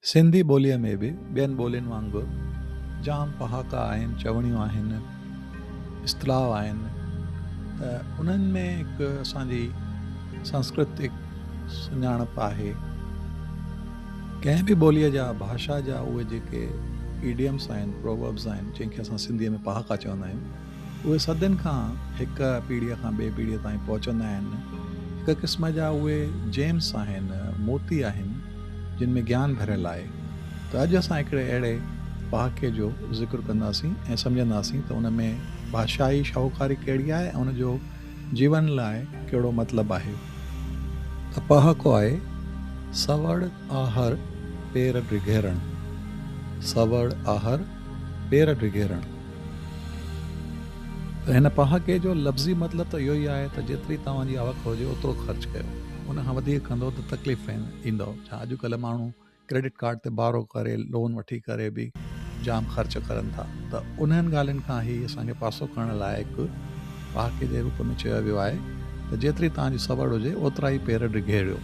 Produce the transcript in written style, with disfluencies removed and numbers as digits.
سنڌي ٻوليء ۾ به ٻين ٻولين وانگر جام پهاڪا آهن، چوڻيون آهن، اصطلاح آهن ته انهن ۾ هڪ اسان جي سانسڪرتڪ سڃاڻپ آهي. ڪنهن به ٻوليء جا ڀاشا جا اهي جيڪي ايڊيمس آهن، پرووربس آهن، جنهن کي اسان سنڌيء ۾ پهاڪا چوندا آهيون، اهي صدين کان هڪ پيڙهيء کان ٻي پيڙهيء تائين پهچندا آهن. هڪ قسم جا اهي جيمس آهن، موتي آهن. جن ۾ گيان ڀريل آهي ته اڄ اسان هڪڙي اهڙي پهاڪي جو ذڪر ڪنداسين ۽ سمجهنداسين ته ان ۾ ڀاشائي شاهوڪاري ڪهڙي آهي ۽ ان جو جيون لاء ڪهڙو مطلب آهي. ته پهاڪو آهي، سوڙ آهر پير ڊگهيرڻ، سوڙ آهر پير ڊگهيرڻ. ته هن پهاڪي جو لفظي مطلب ته اهو ئي آهي ته جيتري توهان جي آوڪ هجي اوترو خرچ ڪيو ان کان وڌيڪ ڪندو ته تڪليف ۾ ايندؤ. ڇا اڄڪلهه ماڻهو ڪريڊٽ ڪارڊ تي بارو ڪري لون وٺي ڪري به جام خرچ ڪرن ٿا ته انهن ڳالهين کان هي اسان کي پاسو ڪرڻ لاء هڪ پهاڪي جي روپ ۾ چيو ويو آهي ته جيتري توهان جي سوڙ هجي اوترا ئي پير ڊگهيريو.